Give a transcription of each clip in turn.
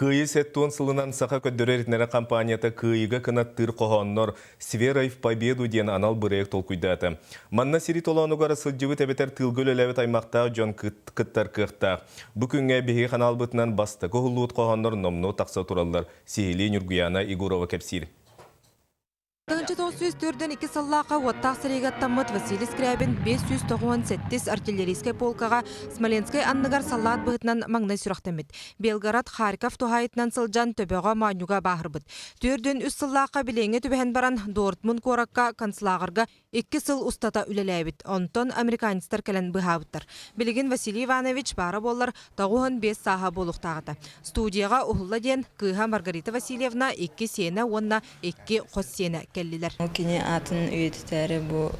Кыайыы 70 сылынан Саха көрдөрөр-иһитиннэрэр компанията Кыайыыга кынаттыыр хоһооннор С верой в победу диэн анал бырайыак толкуйдаата. Манна сири толоонугар сылдьыбыт эбэтэр тыылга үлэлээбит аймахтаах дьон кыттар кыахтаах. Бу күҥҥэ биһиги ханаалбытынан бастакы уһуллубут хоһооннор номнуо тахса тураллар, сиһилии Ньургуйаана Егорова кэпсиир. 1942 сыллаахха уоттаах сэриигэ аттаммыт Василий Скрябин 597 артиллерийскай полкаҕа Смоленскай анныгар саллаат быһыытынан маҥнай сүрэхтэммит. Белгород, Харьков туһаайытынан сылдьан төбөҕө моонньуга бааһырбыт. 43 сыллаахха билиэҥҥэ түбэһэн баран Дортмунд куоракка концлааҕырга Икки сыл устата үлэлээбит, онтон американецтар кэлэн быһаабыттар. Билигин Василий Иванович баара буоллар, 95 сааһа буолуохтаах этэ. Студияҕа уһулла диэн кыыһа Маргарита Васильевна икки сиэнэ уонна икки хос сиэнэ кэллилэр. Кини аатын үйэтитээри бу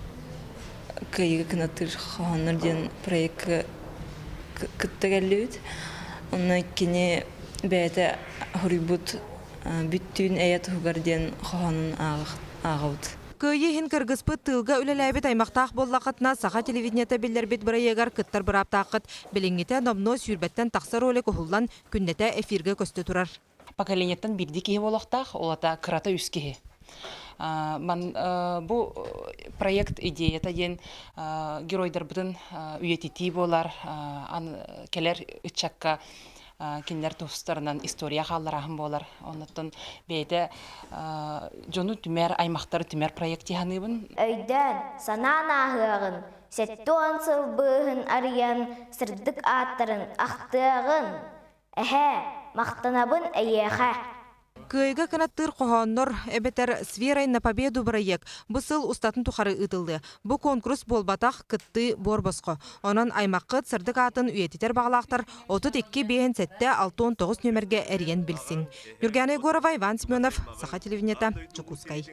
Кыайыыга кынаттыыр хоһооннор диэн проекка кытта кэллибит. Онно кини бэйэтэ хоруйбут бүттүүн эйэ туһугар диэн хоһоонун ааҕабыт. Кыайыы иһин кыргыспыт тыылга үлэлээбит аймахтаах буоллаххытына, саха телевидениета биллэрбит бырайыагар кыттар бырааптааххыт. Билиҥҥитэ номнуо сүүрбэттэн тахса ролик уһуллан, күннэтэ эфиргэ көстө турар. Поколениеттан биирдии киһи буолуохтаах, ол ата кырата үс киһи. Ман бу проект идеята диэн геройдарбытын үйэтитии буолар, кэлэр ыччакка кинилэр тустарынан история хаалларааһын буолар. Оннуттан бэйэтэ дьону түмэр, аймахтары түмэр проект дии Өйдөөн, санаан ааһыаҕын, 70 сыл быыһын арыйан, сырдык ааттарын ахтыаҕын. Эһээ, махтанабын эйиэхэ. Кыайыыга кынаттыыр хоһооннор эбэтэр «С верой на победу» бырайыак бу сыл устатын тухары ыытыллыа. Бу куонкурус буолбатах, кыттыы буор босхо. Онон аймаххыт сырдык аатын үйэтитэр баҕалаахтар 32 57 69 нүөмэргэ эрийэн билсиҥ. Ньургуяна Егорова, Иван Семенов, Саха телевидениета, Дьокуускай.